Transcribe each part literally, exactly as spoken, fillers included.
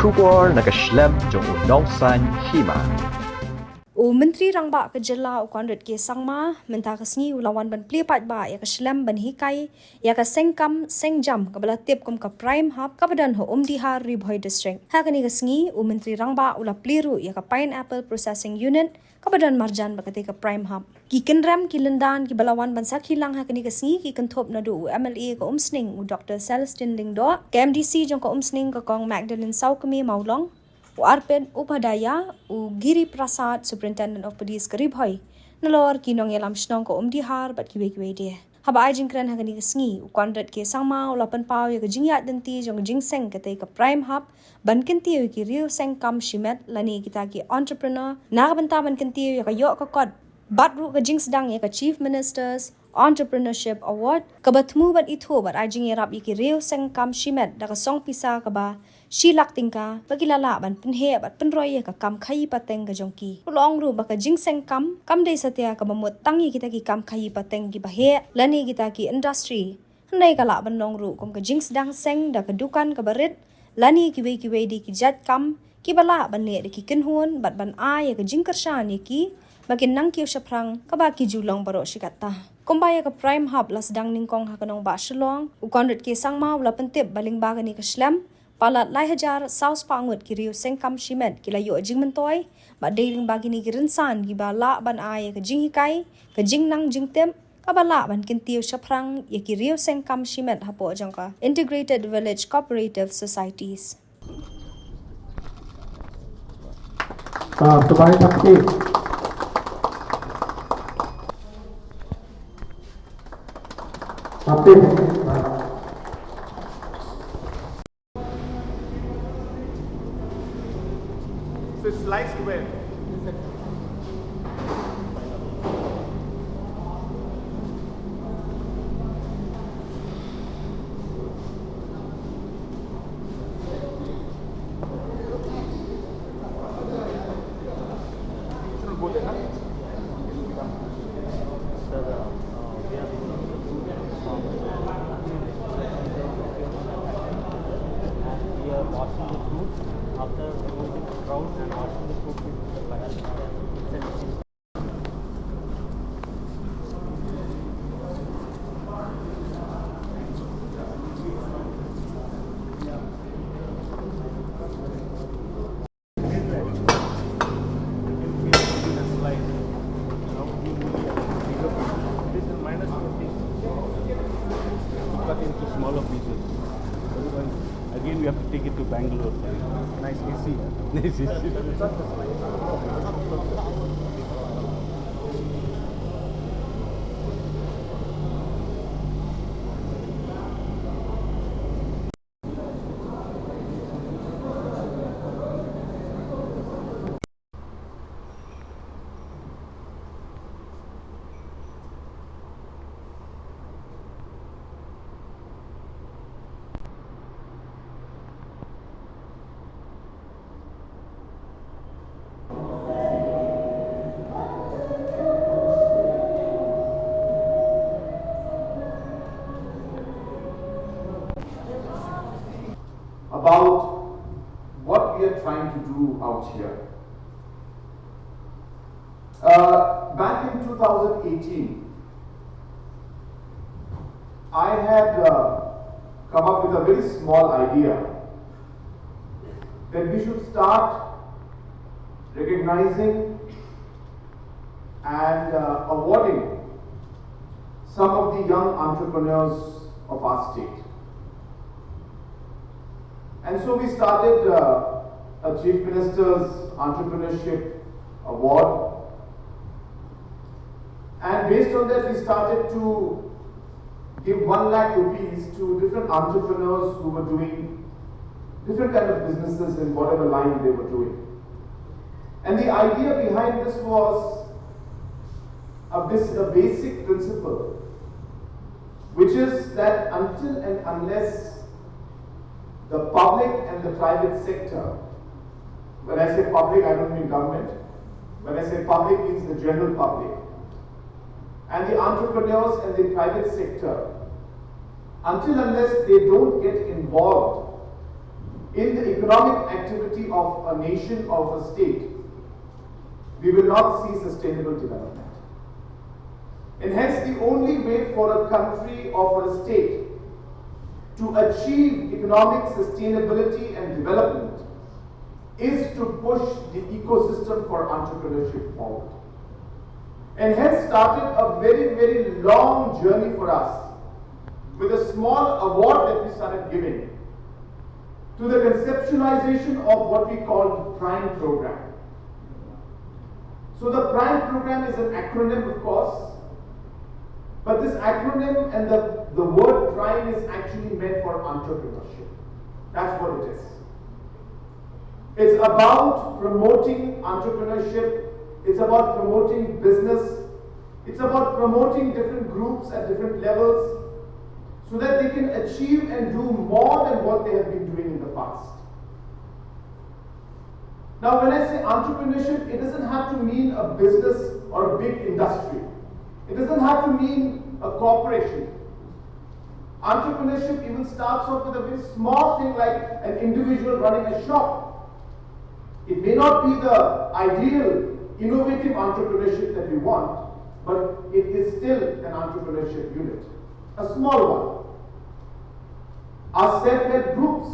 Khubor na ka shlem jong u Nongsaiñ Hima. U Myntri Rangbah ka Jylla u Conrad K Sangma mynta ka sngi u la wan ban plie paidbah ïa ka shlem ban hikai ïa ka seng kam seng jam kaba la tip kum ka Prime Hub kaba don ha Umdihar, Ri Bhoi District. Ha kane ka sngi u Myntri Rangbah u la plie ruh ïa ka Pineapple Processing Unit kaba don marjan bad katei ka Prime Hub. Ki kynrem ki lyndan kiba la wan ban sakhi lang ha kane ka sngi ki kynthup naduh u M L A ka Umsning u Doctor Celestine Lyngdoh, ka M D C jong ka Umsning ka Kong Magdalene Sawkmie Mawlong, u Arpit Upadhyaya, u Giri Prasad, Superintendent of Police ka Ri Bhoi, nalor ki nongïalam shnong ka Umdihar bad kiwei kiwei de. Haba ai jingkren ha kane ka sngi, u Conrad K Sangma u la pynpaw ïa ka jingïaid lynti jong ka jingseng katei ka Prime Hub ban kyntiew ïa ki riew seng kam shimet lane kita ki entrepreneur na ka bynta ban kyntiew ïa ka ïoh ka kot bad ruh ka jingsdang ïa ka Chief Minister's Entrepreneurship Award kaba thmu bad ithuh bad ai jingïarap ïa ki riew seng kam shimet da ka song pisa kaba shi lak tyngka ba ki la lah ban pynheh bad pynroi ïa ka kam khaïi pateng ka jong ki. U la ong ruh ba ka jingseng kam kam dei satia kaba mut tang ïa kita ki kam khaïi pateng kiba heh lane kita ki industry. Hynrei ka lah ban long ruh kum ka jingsdang seng da ka dukan kaba rit lane kiwei kiwei de ki jait kam kiba lah ban leh da ki kynhun bad ban ai ïa ka jingkyrshan ïa ki ba kin nang kiew shaphrang kaba ki ju long baroh shi katta. Kumba ïa ka Prime Hub la sdang nyngkong ha ka nongbah Shillong, u Conrad K Sangma u la pyntip ba lyngba kane ka shlem palat lai hajar saw spah ngut ki riew seng kam shimet ki la ïoh jingmyntoi bad dei lyngba kine ki rynsan kiba lah ban ai ïa ka jinghikai, ka jingnang jingtip kaba lah ban kyntiew shaphrang ïa ki riew seng kam shimet hapoh jong ka Integrated Village Cooperative Societies. Ah, tubai taktik. Taktik. So it's sliced where? Sir, uh, uh, we are removing the fruit from the, we are washing the fruit. After removing the sprout and washing the fruit, we put the plastic. Cut into smaller pieces. Again, we have to take it to Bangalore. Nice A C. Nice A C. About what we are trying to do out here. Uh, back in two thousand eighteen, I had uh, come up with a very small idea that we should start recognizing and uh, awarding some of the young entrepreneurs of our state. And so we started uh, a Chief Minister's Entrepreneurship Award. And based on that, we started to give one lakh rupees to different entrepreneurs who were doing different kind of businesses in whatever line they were doing. And the idea behind this was a, bas- a basic principle, which is that until and unless the public and the private sector, when I say public, I don't mean government, when I say public, means the general public, and the entrepreneurs and the private sector, until unless they don't get involved in the economic activity of a nation, of a state, we will not see sustainable development. And hence, the only way for a country or for a state to achieve economic sustainability and development is to push the ecosystem for entrepreneurship forward. And hence started a very, very long journey for us with a small award that we started giving to the conceptualization of what we call the PRIME program. So the PRIME program is an acronym, of course, but this acronym and the, the word PRIME is actually meant for entrepreneurship. That's what it is. It's about promoting entrepreneurship. It's about promoting business. It's about promoting different groups at different levels so that they can achieve and do more than what they have been doing in the past. Now, when I say entrepreneurship, it doesn't have to mean a business or a big industry. It doesn't have to mean a corporation. Entrepreneurship even starts off with a very small thing like an individual running a shop. It may not be the ideal, innovative entrepreneurship that we want, but it is still an entrepreneurship unit, a small one. Our self-help groups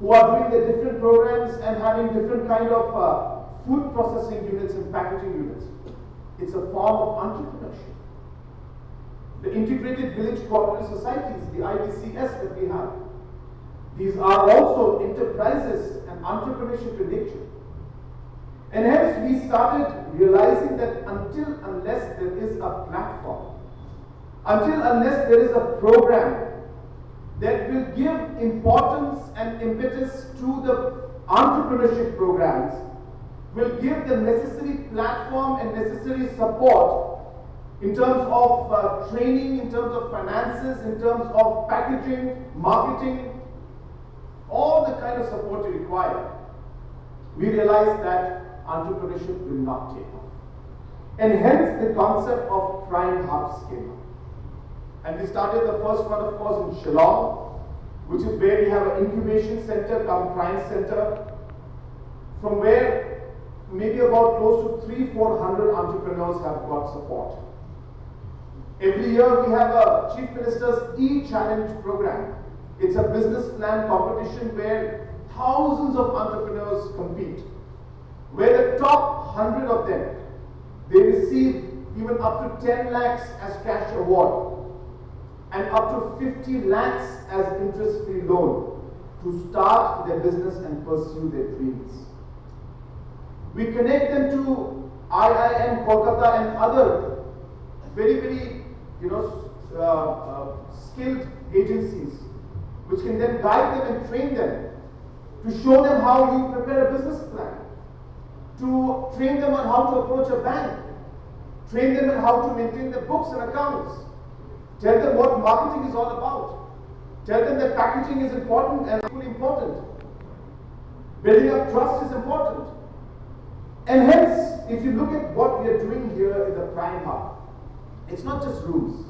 who are doing their different programs and having different kind of uh, food processing units and packaging units. It's a form of entrepreneurship. The integrated village cooperative societies, the I V C S that we have, these are also enterprises and entrepreneurship in nature. And hence we started realizing that until unless there is a platform, until unless there is a program that will give importance and impetus to the entrepreneurship programs, will give the necessary platform and necessary support in terms of uh, training, in terms of finances, in terms of packaging, marketing, all the kind of support you require, we realize that entrepreneurship will not take off. And hence the concept of PRIME Hubs came up. And we started the first one, of course, in Shillong, which is where we have an incubation center, come PRIME Center, from where maybe about close to three, four hundred entrepreneurs have got support. Every year we have a Chief Minister's e-Challenge program. It's a business plan competition where thousands of entrepreneurs compete, where the top hundred of them, they receive even up to ten lakhs as cash award and up to fifty lakhs as interest-free loan to start their business and pursue their dreams. We connect them to I I M Kolkata and other very, very, you know, uh, uh, skilled agencies, which can then guide them and train them to show them how you prepare a business plan, to train them on how to approach a bank, train them on how to maintain their books and accounts, tell them what marketing is all about, tell them that packaging is important and equally important. Building up trust is important. And hence, if you look at what we are doing here in the PRIME Hub, it's not just rooms.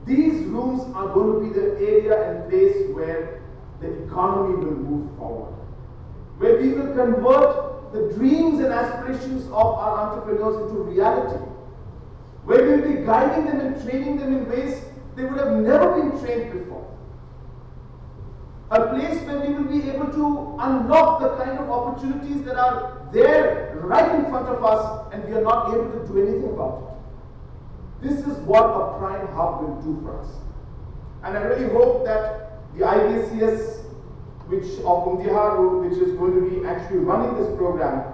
These rooms are going to be the area and place where the economy will move forward, where we will convert the dreams and aspirations of our entrepreneurs into reality, where we will be guiding them and training them in ways they would have never been trained before. A place where we will be able to unlock the kind of opportunities that are there right in front of us and we are not able to do anything about it. This is what a PRIME Hub will do for us. And I really hope that the I V C S, which of Umdihar, which is going to be actually running this program,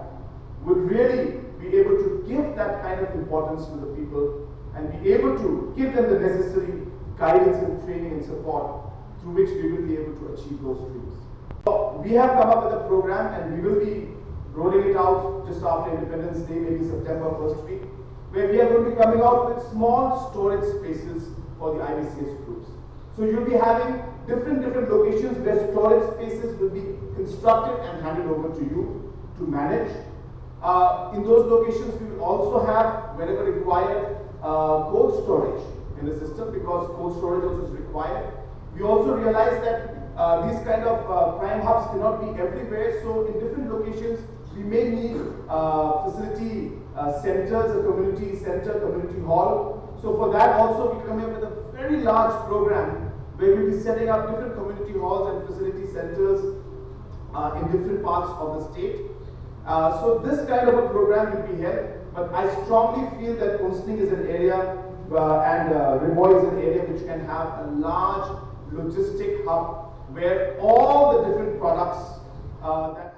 will really be able to give that kind of importance to the people and be able to give them the necessary guidance and training and support through which we will be able to achieve those dreams. So we have come up with a program and we will be rolling it out just after Independence Day, maybe September first week, where we are going to be coming out with small storage spaces for the I V C S groups. So you'll be having different, different locations where storage spaces will be constructed and handed over to you to manage. Uh, in those locations, we will also have, wherever required, uh, cold storage in the system, because cold storage also is required. We also realize that Uh, these kind of uh, prime hubs cannot be everywhere, so in different locations we may need uh, facility uh, centers, a community center, community hall. So for that also we come up with a very large program where we'll be setting up different community halls and facility centers uh, in different parts of the state. Uh, so this kind of a program will be held, but I strongly feel that Umsning is an area uh, and uh, Ri Bhoi is an area which can have a large logistic hub where all the different products uh, that